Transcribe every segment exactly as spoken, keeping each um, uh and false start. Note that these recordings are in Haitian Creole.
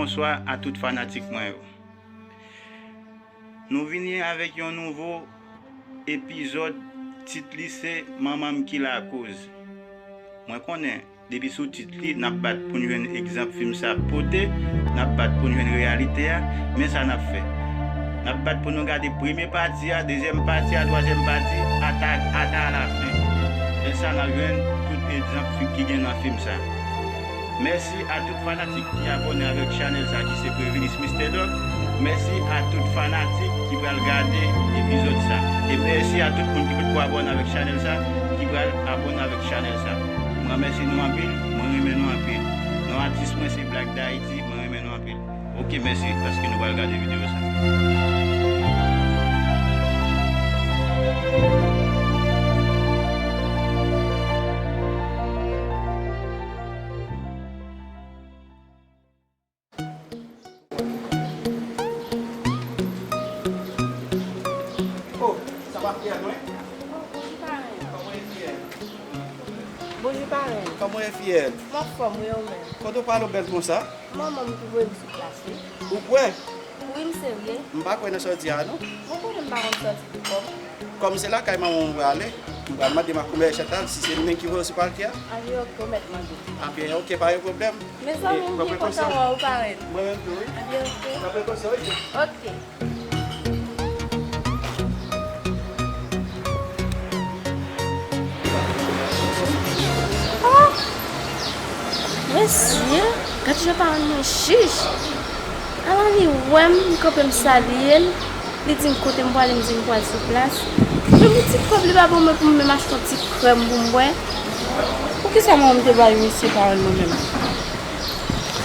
Bonswa a tout fanatik mwen yo. Nou vini avèk yon nouvo epizòd, tit li se Manman m ki lakoz. Mwen konnen, depi sou tit li, n ap bat pou n jwenn egzanp fim sa ap pote, n ap bat pou n jwenn reyalite a, men sa n ap fè. N ap bat pou nou gade premye pati a, dezyèm pati a, twazyèm pati, ata, ata alafen. Men sa n ap jwenn tout egzanp fi-, ki gen nan fim sa. Mèsi a tout fanatik ki abòne avèk chanèl sa ki se Previnis Mister Doc. Mèsi a tout fanatik ki pral gade epizòd sa. E mèsi a tout moun ki potko abòne avèk chanèl sa, ki pral abòne avèk chanèl sa. Mwen remèsye nou anpil, mwen renmen nou anpil. Non atis mwen se Black D'Haïti, mwen renmen nou anpil. Ok, mèsi paske nou pral gade videyo sa. Oh, sa pa Fiyèl, non? Oh, bonjou, parenn. Kòman e Fiyèl? Bonjou, parenn. Kòman e Fiyèl? M anfòm, wi, ou menm? Kote w prale w bèl konsa? Manman m ki voye m sou plas, wi. Ou kwè? Wi, m serye. M pa kwè nan sa w di a, non. Bon, konnen m pa konn sòti pou kò m. Kòm se lakay manman w m prale, m pral mande makomè Chantal si se li menm ki voye w sou palkè a. A byen, ok, ou mèt mande. A byen, ok, pa gen pwoblèm. Mezanmi, m byen kontan wè w, parenn. Mwen menm tou, wi. A byen, ok. Pran prekosyon, wi. Ok. Oh! Mesye, gad jan parenn mwen jij. Ala li wè m, m kanpe m salye l. Li di m kote m prale, m di m pral sou plas. Menm yon ti kòb li pa ban mwen pou m menm achte yon ti krèm pou m bwè. Poukisa mwen m te bay misye parenn mwen menm?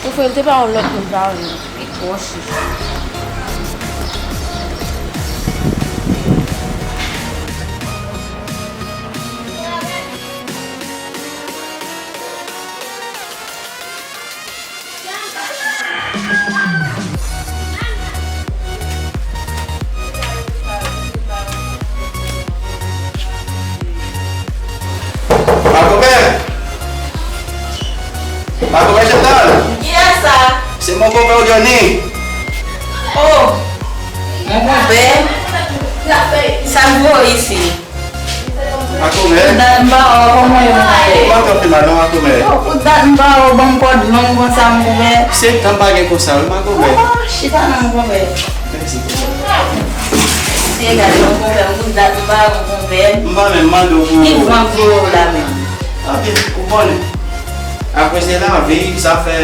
Ou fè l te pa yon lòt moun parenn mwen. Li twò chich. Makomè! Makomè Chantal! Kiyès sa? Se mon konpè w, Johnny. Oh! Mon konpè? Sa l voye isit? Makomè. Dat m pa wè w, kòman w ye, monchè? Ou pa kanpe mal non, makomè. Oh, pou dat m pa wè w, ban m kòd long konsa, monchè. Se tan pa gen konsa, wi, makomè. Oh, chita non, monchè. Mèsi. Se gade, monchè, pou dat m pa wè w, monchè. M pa menm mande w pou... Ki van voye w la menm? Anpil, ou konnen. Apre se lavi, sa fè,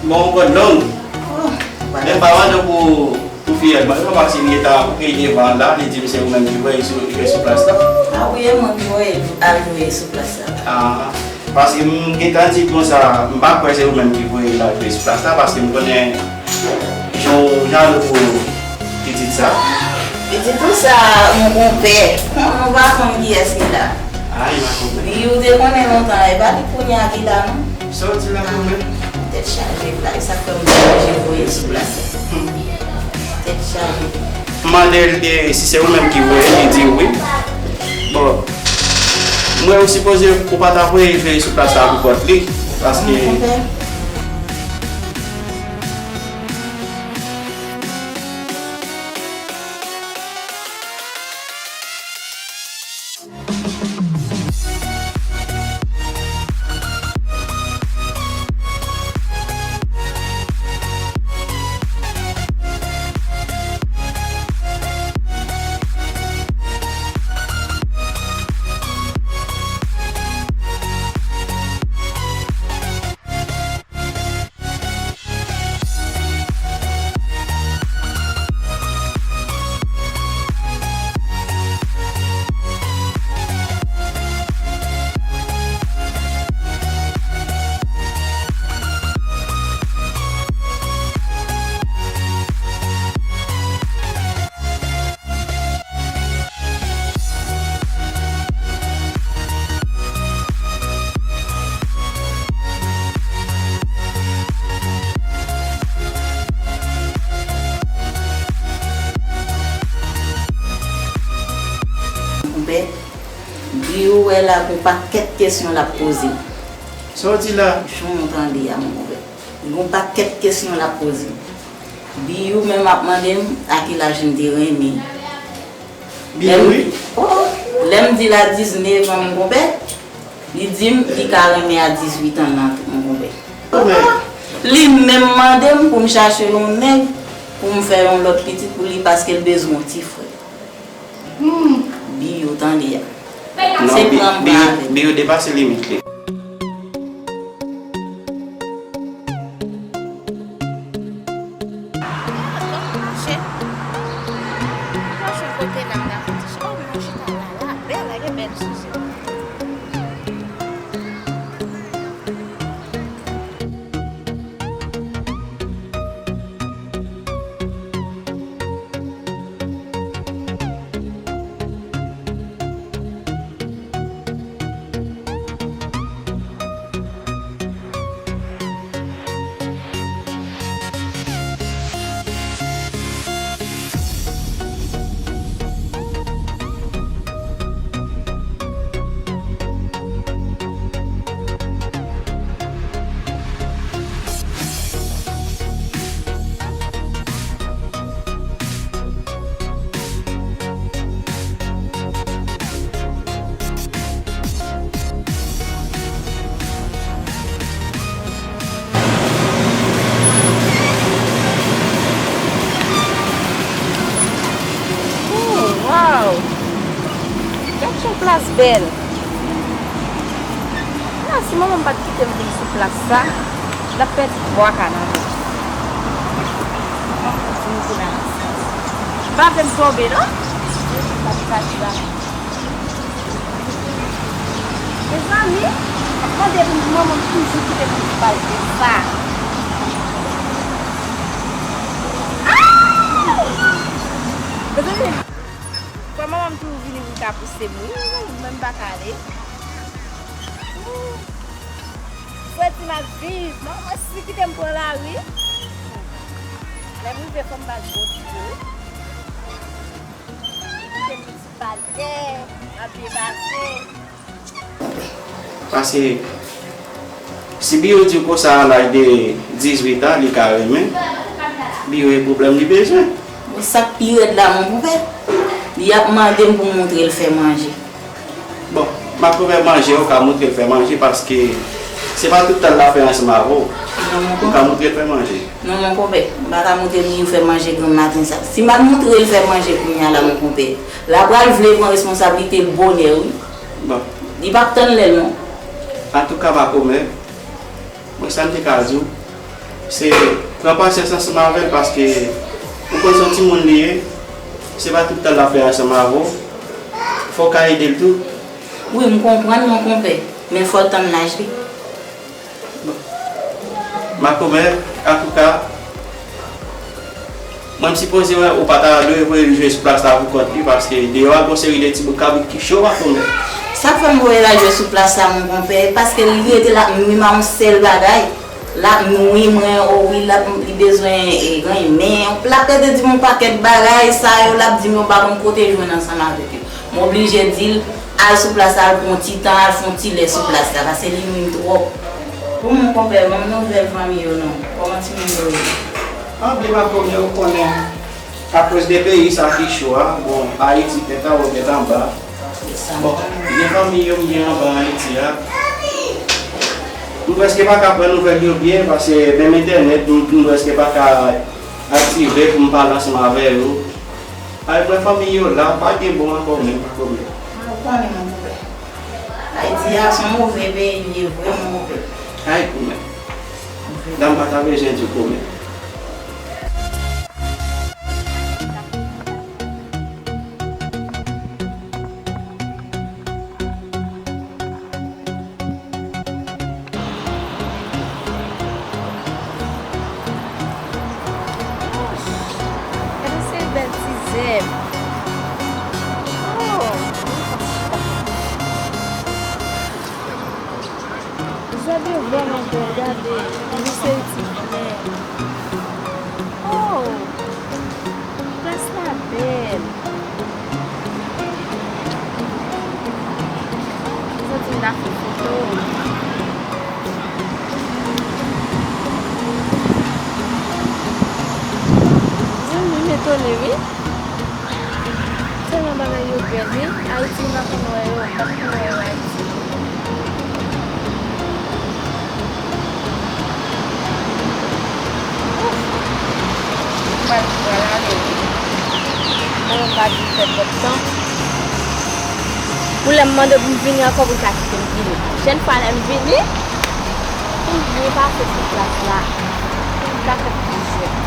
bon, kòd long. Oh, men m pa mande w pou Pou Fiyèl, mwen, non, paske li gentan ap kreye devan la, li di m se ou menm ki voye l sou, voye l sou plas la. A wi, e mwen ki voye l al voye l sou plas la. Ah, paske m gentan di konsa, m pa kwè se ou menm ki voye l al voye l sou plas la, paske m konnen jan w jalou pou pitit sa. Pitit ou sa, mon konpè. Ou pa konn kiyès ki la. Ay, makomè. Wi, ou te konnen lontan, e pa li kounye a ki la, non. Sa w di la, konpè? Tèt chaje, la, e sa k fè m oblije voye l sou plas la. Tèt chaje. M mande l, e, si se ou menm ki voye l, li di wi. Bon, m wè ou sipoze ou pa ta voye l voye sou plas la pou kont li, paske... Konpè, di ou wè la gon pakèt kesyon l ap poze. Sa w di la? Jan w tande a, mon konpè. Gon pakèt kesyon l ap poze m. Biyou menm ap mande m a ki laj m te renmen. Biyou, wi. Oh, lè m di l a diznèf an, mon konpè, li di m li ka renmen a dizuit an nan tou, mon konpè. Li menm mande m pou m chache yon nèg pou m fè yon lòt pitit pou li paske l bezwen yon ti frè. Hmm. Biyou, tande a. Non, se pran m pran avè l. Biyou depase limit li. Mache. Mache kote la, m ta fè ti ch-, oh, mwen chita la, la bèl, la gen bèl sou je. Oh, wow! Gad jan plas bèl! Ah, si manman m pa t kite m vin sou plas sa, m t ap pèdi twa ka nan men. M pa vle m tonbe, non. Mezanmi, ap mande pou manman m toujou kite m sou plas sa. Ah! Mezanmi, fò manman m toujou vini pou l ka pouse m, wi, mwen menm m pa ka ale. Fredi m ap viv. Manman si kite m pran lari. Lè m rive fò m bat gwo ti kou. Kite m sou pal tè, m ap byen pase. Paske si Biyo di w konsa a laj de dizuit an, li ka renmen, Biyo e pwoblèm li bezwen. Bon, sa k pi rèd la, mon konpè, li ap mande m pou m montre l fè manje. Bon, m ap fè manje, ou ka montre l fè manje, paske se pa tout tan l ap fè ansanm avè w. Non, mon konpè. Ou ka montre l fè manje. Non, mon konpè, m pa ka montre l fè manje granm maten sa. Si m al montre l fè manje kounye a la, mon konpè, l a pral vle pran responsablite l bonè, wi. Bon. Li p ap tann lè l, non. Antouka, makomè, mwen, sa m te ka di w, se pran pasyans ansanm avè l, paske ou konn se yon timoun li ye, se pa tout tan l ap fè ansanm avè w, fò w ka ede l tou. Wi, m konprann, mon konpè, men fò l tann laj li. Bon. Makomè, antouka, mwen, m sipoze wè ou pa ta dwe voye l jwe sou plas la pou kont li, paske deyò a gon seri de ti bout kabrit ki cho, makomè. Sa k fè m voye l al jwe sou plas la, mon konpè, paske li rete l ap nwi m a yon sèl bagay. L ap nwi mwen, o wi, l ap, li bezwen, e, renmen. L ap rete di m yon pakèt bagay, sa yo, l ap di m yo pa konn kote jwenn ansanm avèk yo. M oblije di l, al sou plas la, al pran yon ti tan, al fè yon ti lè sou plas la, paske li nwi m twòp. Bon, mon konpè, ban m nouvèl fanmi yo non. Kòman timoun yo ye? Anpil, makomè, ou konnen, akoz de peyi sa ki cho a, bon, Ayiti tèt anwo tèt anba. Bon, gen fanmi yo m gen anba Ayiti a. M prèske pa ka pran nouvèl yo byen, paske menm entènèt, m, m prèske pa ka aktive pou m pale ansanm avè yo. Ay, mwen, fanmi yo la, pa gen bon ankò menm, pa pwoblèm. Ah, ou konnen, mon konpè. Ayiti a, se yon move peyi li ye vre, mon konpè. Ay, kòmè. Dam pa ta bezwen di kòmè. Gade se bèl ti zèb. Oh! Zèb yo vrèman bèl, gade. Yon seri ti flè. Oh! Plas la bèl. Soti m ta fè foto. Wi, Ayiti, m pa konn wè yo, m pa konn wè yo Ayiti. Mwen pral ale wi. Mwen menm pa di fè twòp tan. Pou lè m mande pou m vini ankò, pou l ka kite m vini. Pwochèn fwa lè m vini, pou m byen pase sou plas la. Pou m ka fè plis jwèt.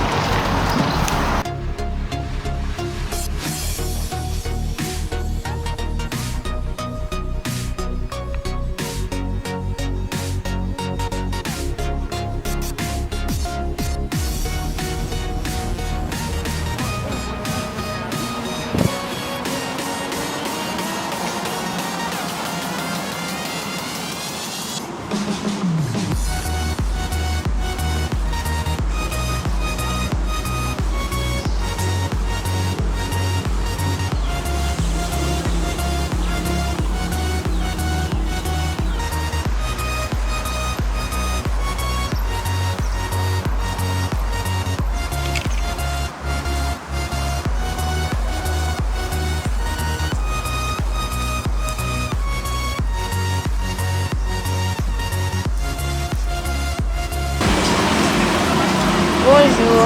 Bonjou.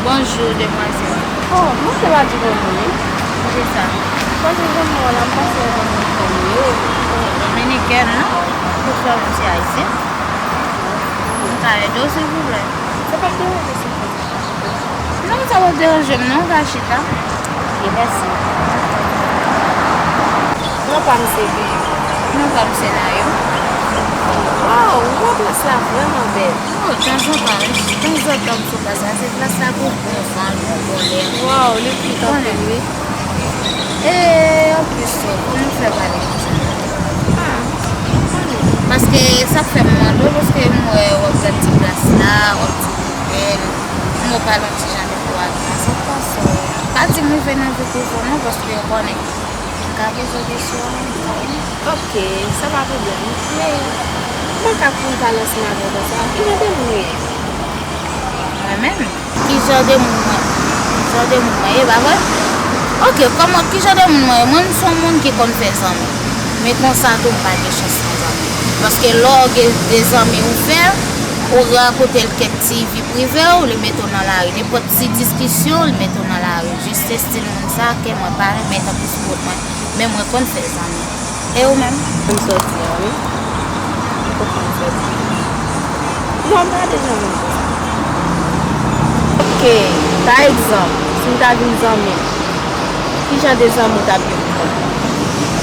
Bonjou, demwazèl. Oh, mwen se pa di bonjou, wi. Poukisa? Paske jan m wè w la, m panse w Dominikèn, wi. Oh, Dominikèn, non? Poukisa w se Ayisyen? M ka ede w, silvouplè? Sa p ap deranje, silvouplè? Non, sa p ap deranje m non, w ka chita. Ok, mèsi. Non pa m se Bijou. Non pa m se Nayou. Waw, ou wè plas la vrèman bèl. Oh, tanzantan, wi. Tanzantan m sou plas la. Se plas la pou bon van, pou bon lè. Waw, li kwit anpil, wi. E anplis tou, kòman w fè pale konsa? Ah, m konnen. Paske sa k fè m mande w, paske m wè w ap gad ti plas la, w ap di li bèl, m wè w pale yon ti jan de kou ak sa k pase w. Pa di m rive nan vi prizon non, paske w konnen. M ka poze w kesyon an, m ka wi. Ok, sa pa pwoblèm. Men, mwen ka konn pale ansanm avè w konsa. Ki jan de moun ou ye? Mwen menm? Ki jan de moun mwen? Ki jan de moun mwen ye, pa vre? Ok, kòman, ki jan de moun mwen ye? Mwen, m se yon moun ki konn fè zanmi. Men konsa tou, m pa gen chans nan zanmi. Paske lè w gen de zanmi ou fè, ou rakonte l kèk ti vi prive w, li mete w nan lari. Nenpòt ti diskisyon, li mete w nan lari. Jis se estil moun sa ke mwen pa renmen tankou sou wout mwen. Men mwen konn fè zanmi. E ou menm? M sòti an, wi. M konprann sòti. Non, m pa deja vin konsa. Ok, pa egzanp, si m ta vin zanmi w, ki jan de zanmi w t ap vin pou mwen?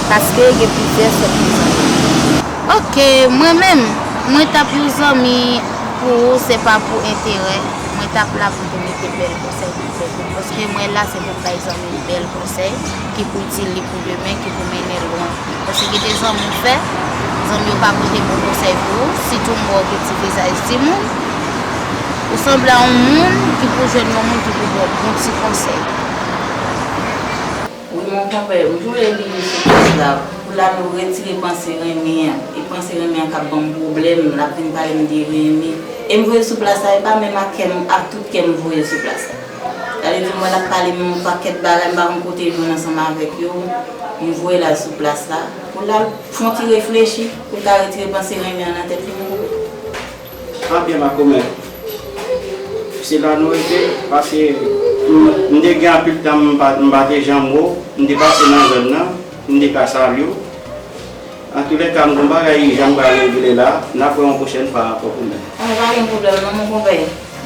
Paske gen plizyè sòt de zanmi. Ok, mwen menm, mwen t ap yon zanmi pou ou, se pa pou enterè. Mwen t ap la pou te mete bèl konsèy pou tèt ou. Paske mwen la, se pou m bay zanmi m bèl konsèy, ki pou itil li pou demen, ki pou mennen l lwen. Paske gen de zanmi w fè, zanmi yo pa pote bon konsèy pou ou, sitou m wè w gen ti vizaj timoun. Ou sanble a yon moun ki pou jwenn yon moun ki pou ba w bon ti konsèy. Wi, mon konpè, m jwe li sou plas la. Pou l al retire panse renmen an. E panse renmen an k ap ban m pwoblèm, l ap vin pale m de renmen. E m voye l sou plas la, e pa menm ak kè m, ak tout kè m voye l sou plas la. Sa vle di, m wè l ap pale m yon pakèt bagay, m pa konn kote l jwenn ansanm avèk yo. M voye l al sou plas la. Pou l al fè yon ti reflechi, pou l ka retire panse renmen an nan tèt li, mon konpè. Anbyen, makomè. Se la nou rete, paske m, m te gen anpil tan m pa, m pa te janm wè w, m te pase nan zòn nan, m te ka salye w. Antoulèka, m gon bagay ijan m pral regle la, n ap wè yon pwochèn fwa ankò, komè. An, pa gen pwoblèm non, mon konpè.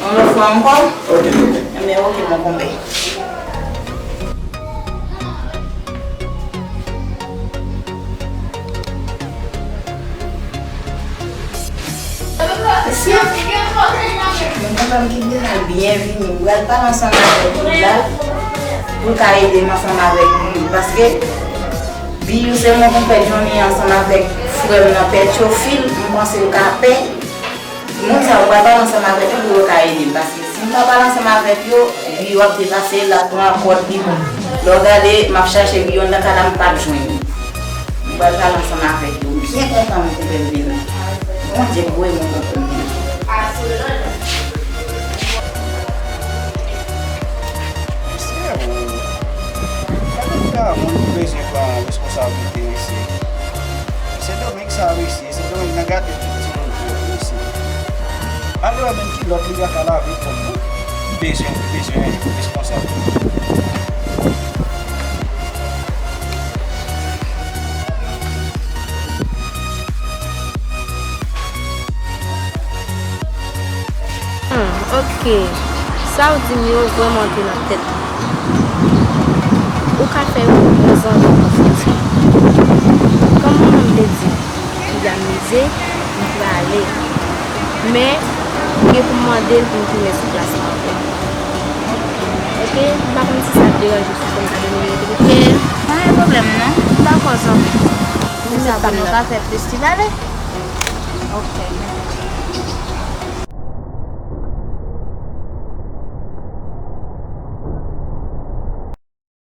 Yon lòt fwa ankò? Ok, ok. Enben, ok, mon konpè. Mesye, mwen kontan m kite l, byenvini. M pral pale ansanm avèk li la, pou l ka ede m ansanm avèk li. Paske Bijou se mon konpè Johnny ansanm avèk frè m nan Petyofil, m panse l ka pè. Moun sa yo, m pral pale ansanm avèk yo pou yo ka ede m. Paske si m pa pale ansanm avèk yo, Biyo ap depase, l ap pran kòd li. Lè w gade, m ap chache Biyo anndan kay la, m p ap jwenn li. M pral pale ansanm avèk yo. M byen kontan, mon konpè, m vin la. Bondye gwo, mon konpè, m vin la. Mesye, ou, Moun ki bezwen pran responsablite mesye. Sendomeng sa mesye, Sendomeng nan gate tout timoun yo mesye. Al wè menm kilòt li pa ka lave pwòp non. Li bezwen, li bezwen responsab. Hmm, ok. Sa w di m yo vrèman antre nan tèt mwen. Ou ka fè yon bon zanmi konfyans wi. Kòm manman m te di m, kiyamize, m prale. Men, m gen pou m mande l pou m tounen sou plas la ankò. Ok, m pa konn si sa ap deranje w, si w konn sa domine rete kote w ye. Pa gen pwoblèm non, m dakò zanmi. Ou mèt pa m nan. Nou ka fè plis ti pale. Ok.